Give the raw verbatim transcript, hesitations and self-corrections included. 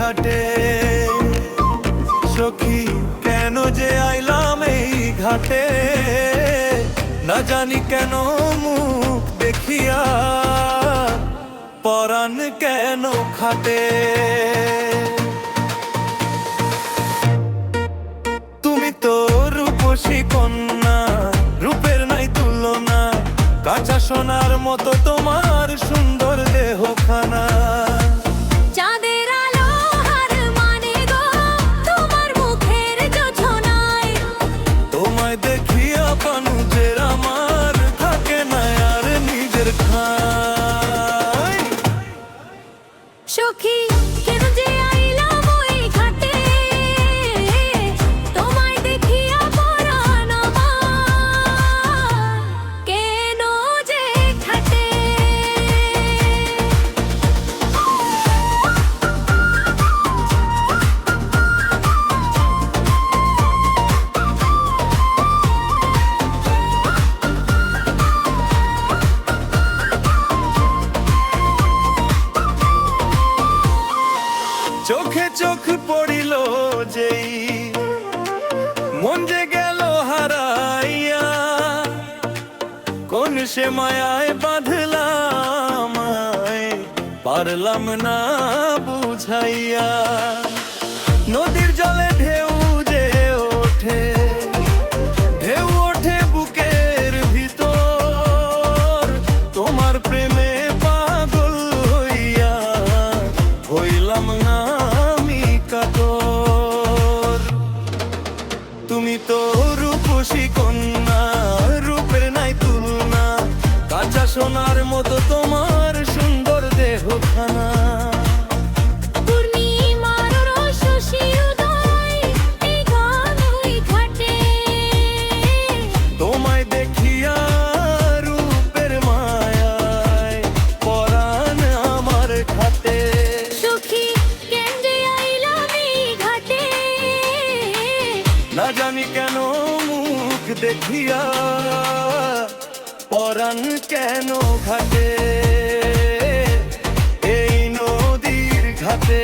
ঘাটে। সখী, কেন যে আইলাম এই ঘাটে, না জানি কেন মুখ দেখিয়া পরাণ কেন খাটে। তুমি তো রূপসী কন্যা, রূপের নাই তুলনা, কাঁচা সোনার মতো তোমার সুন্দর দেহখানা। চাঁদের আলো হার মানে গো তোমার মুখের জোছনায়। তোমায় দেখিয়া পানুজের আমার থাকে না আর নিজের ঠাঁই। সখী, কেন যে আইলাম ওই ঘাটে, তোমায় দেখিয়া পরাণ আমার কেন যে খাটে। চোখে চোখ পড়িল যেই, মন যে গেল হারাইয়া। কোন সে মায়ায় বাঁধলাম আয়, পারলাম না বুঝাইয়া। নদীর জলে ঢেউ যে ওঠে, ঢেউ ওঠে বুকের ভিতর। তোমার প্রেমে পাগল হইয়া হইলাম না আমি কাতর। তুমি তো রূপসী কন্যা, রূপের নাই তুলনা, কাঁচা সোনার মতো তোমার সুন্দর দেহখানা। পূর্ণিমার রস শিরোদয়, এই গান ওই ঘাটে। তোমায় দেখিয়া রূপের মায়ায় পরাণ আমার খাটে। সখী, কেন যে আইলাম এই ঘাটে, না জানি কেন মুখ দেখিয়া পরাণ কেন ঘাটে, এই নদীর ঘাটে।